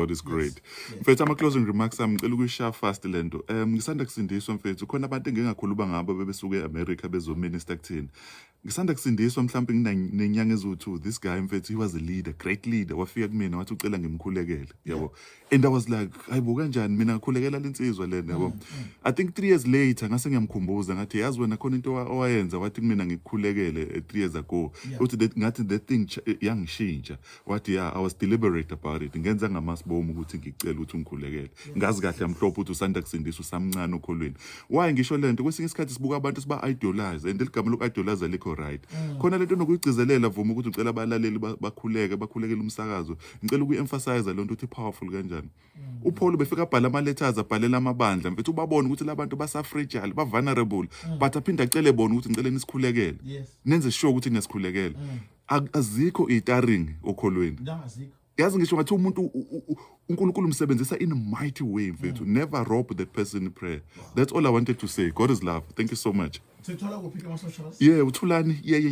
God is great. Mfethu, ama closing remarks ami, ngicela ukuyishaya fast lento. Ngisanda kusindiswa, mfethu. Khona abantu engingakhuluma ngabo bebesuke eAmerica bezominister kuthina. Ngisanda kusindiswa, mhlawumbe nginenyanga eziwu2. This guy, mfethu, he was a leader, great leader. Wafika kumina wathi ucela ngimkhulekele, yabo. And I was like, "Hayibo, kanjani mina ngikhulekela lensizwa lena?" Yabo. I think 3 years later ngase ngiyamkhumbuza, ngathi, "Yazi wena, khona into owayenza, wathi kumina ngikukhulekele 3 years ago." Uthi ngathi that thing yangishintsha. Wathi, "Yeah, I was deliberate about it. Ngenza ngamasibomu ukuthi ngicela ukuthi ungikhulekele. Ngazi kahle amhlophe ukuthi usanda kusindiswa, usamncane okholweni." Why ngisho lento? Kwesinye isikhathi sibuka abantu siba idolize, and ligama loku idolize alikho right. Khona lento nokuyigcizelela, vuma ukuthi ucela abalaleli bakhuleke, bakhulekele umsakazo. Ngicela ukuyi-emphasize lento ukuthi powerful kanjani. uPaul befika abhala ama letters, abhalela amabandla, mfethu, ubabone ukuthi labantu basa fragile, ba vulnerable, but aphinde acele bona ukuthi ngicela nisikhulekele. Nenze sure ukuthi niyasikhulekela. Azikho itaring okholweni. No, azikho. Yazi, ngisho ngathi umuntu uNkulunkulu umsebenzisa in a mighty way, mfethu, never rob that person in prayer. That's all I wanted to say. God is love. Thank you so much. Sithola kuphi kuma socials? Yeah, uThulani. Yeah.